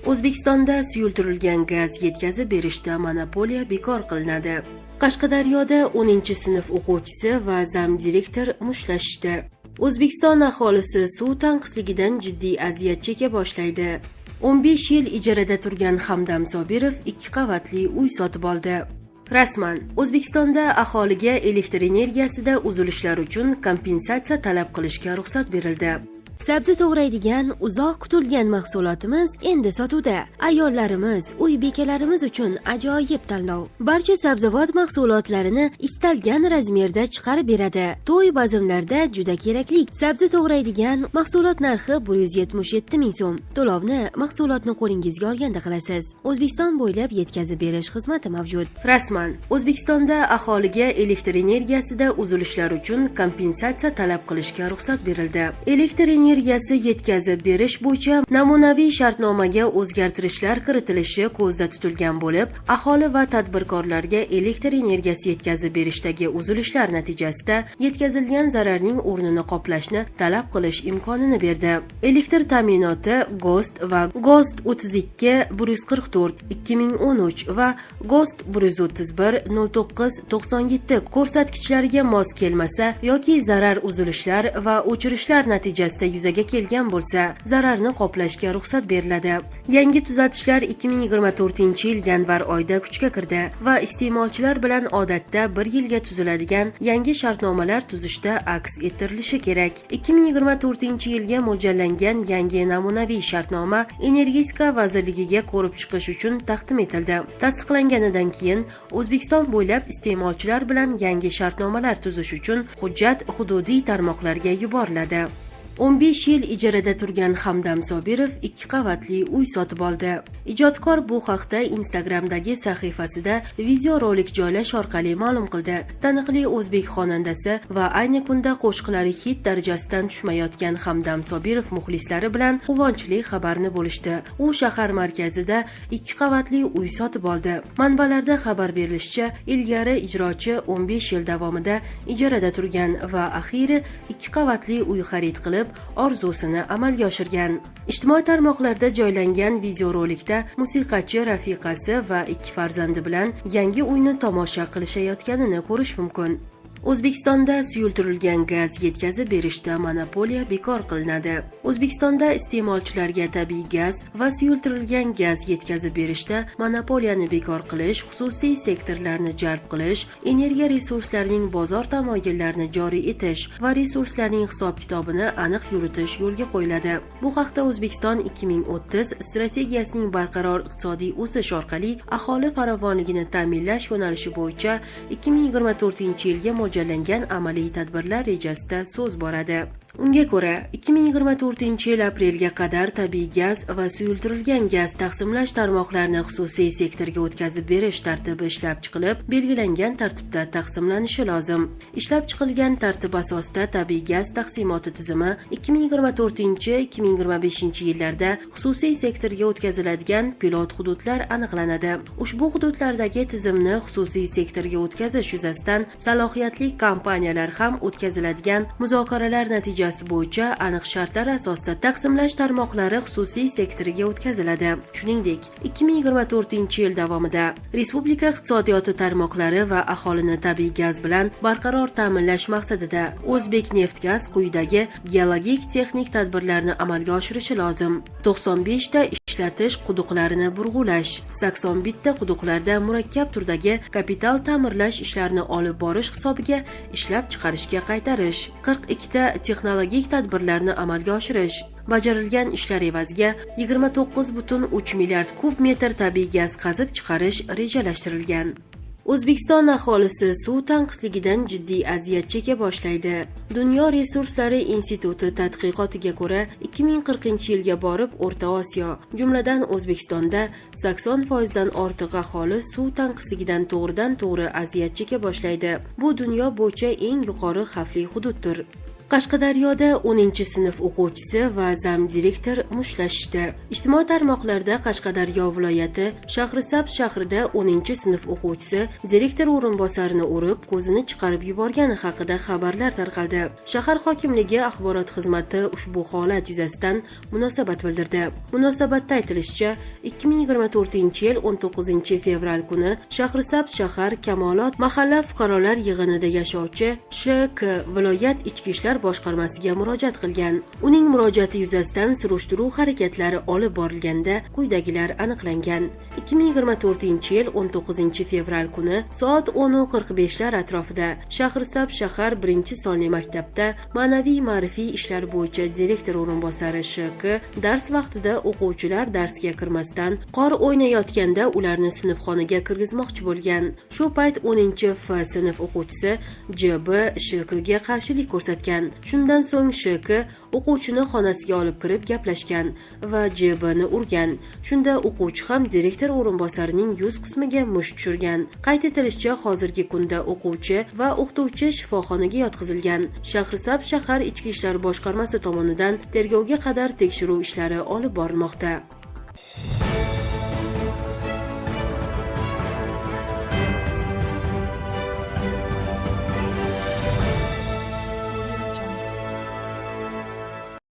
O'zbekistonda suyultirilgan gaz yetkazib berishda monopoliya bekor qilinadi. Qashqadaryoda 10-sinf o'quvchisi va zamdirektor mushtlashishdi. O'zbekiston aholisi suv tanqisligidan jiddiy aziyat cheka boshlaydi. 15 yil ijarada turgan Hamdam Sobirov ikki qavatli uy sotib oldi. Rasman, O'zbekistonda aholiga elektr energiyasida uzilishlar uchun kompensatsiya talab qilishga ruxsat berildi. Sabzi to'g'raydigan uzoq kutilgan mahsulotimiz endi sotuvda. Ayollarimiz, uy bekalarimiz uchun ajoyib tanlov. Barcha sabzavot mahsulotlarini istalgan razmerda chiqarib beradi. To'y bazmlarda juda kerakli. Sabzi to'g'raydigan mahsulot narxi 177 ming so'm. To'lovni mahsulotni qo'lingizga olganda qilasiz. O'zbekiston bo'ylab yetkazib berish xizmati mavjud. Rasman, O'zbekistonda aholiga elektr energiyasida uzilishlar uchun kompensatsiya talab qilishga ruxsat berildi. Elektr energiyasi yetkazib berish bo'yicha namunaviy shartnomaga o'zgartirishlar kiritilishi ko'zda tutilgan bo'lib, aholi va tadbirkorlarga elektr energiyasi yetkazib berishdagi uzilishlar natijasida yetkazilgan zararning o'rnini qoplashni talab qilish imkonini berdi. Elektr ta'minoti ГОСТ va ГОСТ 32 144 2013 va ГОСТ 131 09 97 ko'rsatkichlariga mos kelmasa yoki zarar uzilishlar va o'chirishlar natijasida yuzaga kelgan bo'lsa, zararni qoplashga ruxsat beriladi. Yangi tuzatishlar 2024 yil yanvar oyida kuchga kirdi va iste'molchilar bilan odatda bir yilga tuziladigan yangi shartnomalar tuzishda aks ettirilishi kerak. 2024 yilga mo'ljallangan yangi namunaviy shartnoma Energetika vazirligiga ko'rib chiqish uchun taqdim etildi. Tasdiqlanganidan keyin O'zbekiston bo'ylab iste'molchilar bilan yangi shartnomalar tuzish uchun hujjat hududiy tarmoqlarga yuboriladi. 15 yil ijarada turgan Hamdam Sobirov ikki qavatli uy sotib oldi. Ijodkor bu haqda Instagramdagi sahifasida videorolik joylash orqali ma'lum qildi. Taniqli o'zbek xonandasi va ayni kunda qo'shiqlari xit darajasidan tushmayotgan Hamdam Sobirov muxlislari bilan quvonchli xabarni bo'lishdi. U shahar markazida ikki qavatli uy sotib oldi. Manbalarda xabar berilishicha, ilgari ijrochi 15 yil davomida ijarada turgan va axiyri ikki qavatli uy xarid qilib, orzusini amalga oshirgan. Ijtimoiy tarmoqlarda joylangan videorolikda musiqachi rafiqasi va ikki farzandi bilan yangi uyni tomosha qilishayotganini ko'rish mumkin. O'zbekistonda suyultirilgan gaz yetkazib berishda monopoliya bekor qilinadi. O'zbekistonda iste'molchilarga tabiiy gaz va suyultirilgan gaz yetkazib berishda monopoliyani bekor qilish, xususiy sektorlarni jalb qilish, energiya resurslarining bozor tamoyillarini joriy etish va resurslarning hisob-kitobini aniq yuritish yo'lga qo'yiladi. Bu haqda O'zbekiston 2030 strategiyasining barqaror iqtisodiy o'sish orqali aholi farovonligini ta'minlash yo'nalishi bo'yicha 2024 yilga mo'ljallangan amaliy tadbirlar rejasida so'z boradi. Unga ko'ra, 2024 yil aprelga qadar tabiiy gaz va suyultirilgan gaz taqsimlash tarmoqlarini xususiy sektorga o'tkazib berish tartibi ishlab chiqilib, belgilangan tartibda taqsimlanishi lozim. Ishlab chiqilgan tartib asosida tabiiy gaz taqsimoti tizimi 2024-2025 yillarda xususiy sektorga o'tkaziladigan pilot hududlar aniqlanadi. Ushbu hududlardagi tizimni xususiy sektorga o'tkazish yuzasidan salohiyatli kompaniyalar ham o'tkaziladigan muzokaralar natijasida bo'yicha aniq shartlar asosida taqsimlash tarmoqlari xususiy sektoriga o'tkaziladi. Shuningdek, 2024 yil davomida respublika iqtisodiyoti tarmoqlari va aholini tabiiy gaz bilan barqaror ta'minlash maqsadida O'zbekneftgaz quyidagi geologik texnik tadbirlarni amalga oshirishi lozim: 95 ta ishlatish quduqlarini burg'ulash, 81 ta quduqlarda murakkab turdagi kapital ta'mirlash ishlarini olib borish hisobiga ishlab chiqarishga qaytarish, 42 ta texnologik tadbirlarni amalga oshirish. Bajarilgan ishlar evaziga 29,3 milliard kub metr tabiiy gaz qazib chiqarish rejalashtirilgan. O'zbekiston aholisi suv tanqisligidan jiddiy aziyat cheka boshlaydi. Dunyo resurslari instituti tadqiqotiga ko'ra, 2040 yilga borib O'rta Osiyo, jumladan O'zbekistonda 80% dan ortiq aholi suv tanqisligidan to'g'ridan to'g'ri aziyat cheka boshlaydi. Bu dunyo bo'yicha eng yuqori xavfli hududdir. Qashqadaryoda 10-sinf o'quvchisi va zamdirektor mushtlashishdi. Ijtimoiy tarmoqlarda Qashqadaryo viloyati Shahrisabz shahrida 10-sinf o'quvchisi direktor o'rinbosarini urib, ko'zini chiqarib yuborgani haqida xabarlar tarqaldi. Shahar hokimligi axborot xizmati ushbu holat yuzasidan munosabat bildirdi. Munosabatda aytilishicha, 2024-yil 19 fevral kuni Shahrisabz shahar Kamolot mahalla fuqarolar yig'inida yashovchi ShK viloyat ichki ishlar boshqarmasiga murojaat qilgan. Uning murojaati yuzasidan surishtiruv harakatlari olib borilganda quyidagilar aniqlangan. 2024-yil 19 fevral kuni soat 10:45 lar atrofida Shahrisabz shahar birinchi sonli maktabda ma'naviy ma'rifiy ishlar bo'yicha direktor o'rinbosari ShK dars vaqtida o'quvchilar darsga kirmasdan qor o'ynayotganda ularni sinfxonaga kirgizmoqchi bo'lgan. Shu payt 10 F sinf o'quvchisi JB ShK ga qarshilik ko'rsatgan. Shundan so'ng ShK o'quvchini xonasiga olib kirib gaplashgan va JB ni urgan. Shunda o'quvchi ham direktor o'rinbosarining yuz qismiga musht tushirgan. Qayd etilishicha, hozirgi kunda o'quvchi va o'qituvchi shifoxonaga yotqizilgan. Shahrisabz shahar ichki ishlar boshqarmasi tomonidan tergovga qadar tekshiruv ishlari olib borilmoqda.